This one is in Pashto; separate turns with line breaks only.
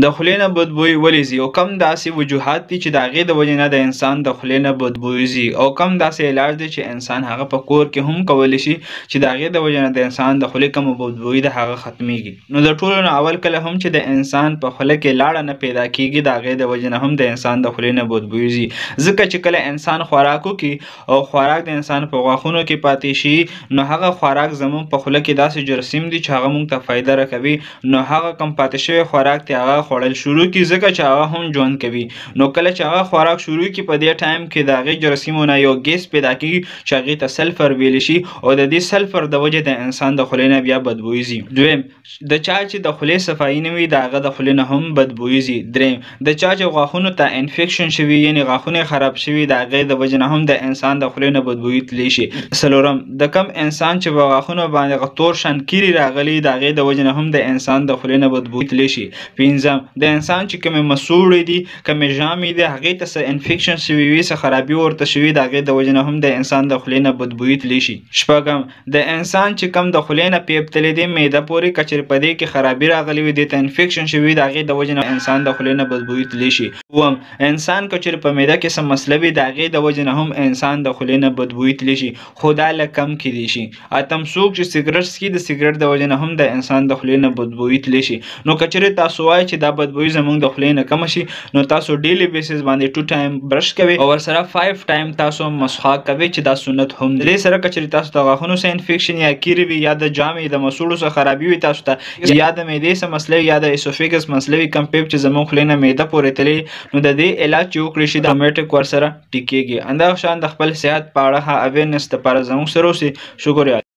د خولې نه بدبوی ولې ځي او کم داسې وجوهات دي چې د هغې د وجې نه د انسان د خولې نه بدبوی ځي او کم داسې علاج دی چې انسان هغه په کور کې هم کولی شي چې د هغې د وجې نه د انسان د خولې کومه بدبوی ده هغه ختمیږي. نو د ټولو نه اول کله هم چې د انسان په خوله کې لاړه نه پیدا کیږي د هغې د وجې نه هم د انسان د خولې نه بدبوی ځي، ځکه چې کله انسان خوراک وکړي او خوراک د انسان په غاښونو کې پاتې شي نو هغه خوراک زموږ په خوله کې داسې جرثیم دي چې هغه موږ ته فایده راکوي، نو هغه کم پاتې شوی خوراک دی هغه خوړل شروع کړي ځکه چې هغه هم ژوند کوي. نو کله چې هغه خوراک شروع کړي په دې ټایم کې د هغې جرثیمو نه یو ګیس پیدا کیږي چې هغې ته سلفر ویلی شي او د دې سلفر د وجې د انسان د خولې نه بیا بدبوی ځي. دویم، د چا چې د خولې صفایي نه وي د هغه د خولې نه هم بدبوی ځي. دریم، د چا چې غاښونو ته انفیکشن شوي یعنی غاښونه یې خراب شوي د هغې د وجې نه هم د انسان د خولې نه بدبوی تللی شي. څلورم، د کم انسان چې په غاښونو باندې تور شان کیري راغلي د هغې د وجې نه هم د انسان د خولې نه بدبوی تللی شي. پنځم، د انسان چې کومې مسوړې دي کومې ژامې دي هغې ته څه انفیکشن شوي وي څه خرابي ورته شوي د هغې د وجې نه هم د انسان د خولې نه بدبوی تللی شي. شپږم، د انسان چې کوم د خولې نه پیپ تللی دی معده پورې که چېرې په دې کې خرابي راغلي وي دې ته انفیکشن شوي د هغې د وجې نه انسان د خولې نه بدبوی تللی شي. اووم، انسان که چېرې په معده کې څه مسله وي د هغې د وجې نه هم انسان د خولې نه بدبوی تللی شي، خو دا لږ کم کېدی شي. اتم، څوک چې سګرټ څکي د سګرټ د وجې نه هم د انسان د خولې نه بدبوی تللی شي. نو که چېرې تاسو وایئ چې دا بدبوی زموږ د خولې نه کمه شي نو تاسو ډیلی بیسس باندې 2 ټایم برش کوئ او ورسره 5 ټایم تاسو مسواک کوئ چې دا سنت هم دی. دې سره که چېرې تاسو د غاښونو څه انفیکشن یا کیري وي یا د جامې د مسوړو څخه خرابي وي تاسو ته یا د معدې څه مسله وي یا د اسوفیګس مسله وي کوم پیپ چې زموږ خولې نه معده پورې تللی نو د دې علاج چې وکړی شي د اتوماتیک ورسره ټیکېږي. همدغه شان د خپل صحت په اړه اویرنس دپاره زموږ سره اوسئ. شکریه.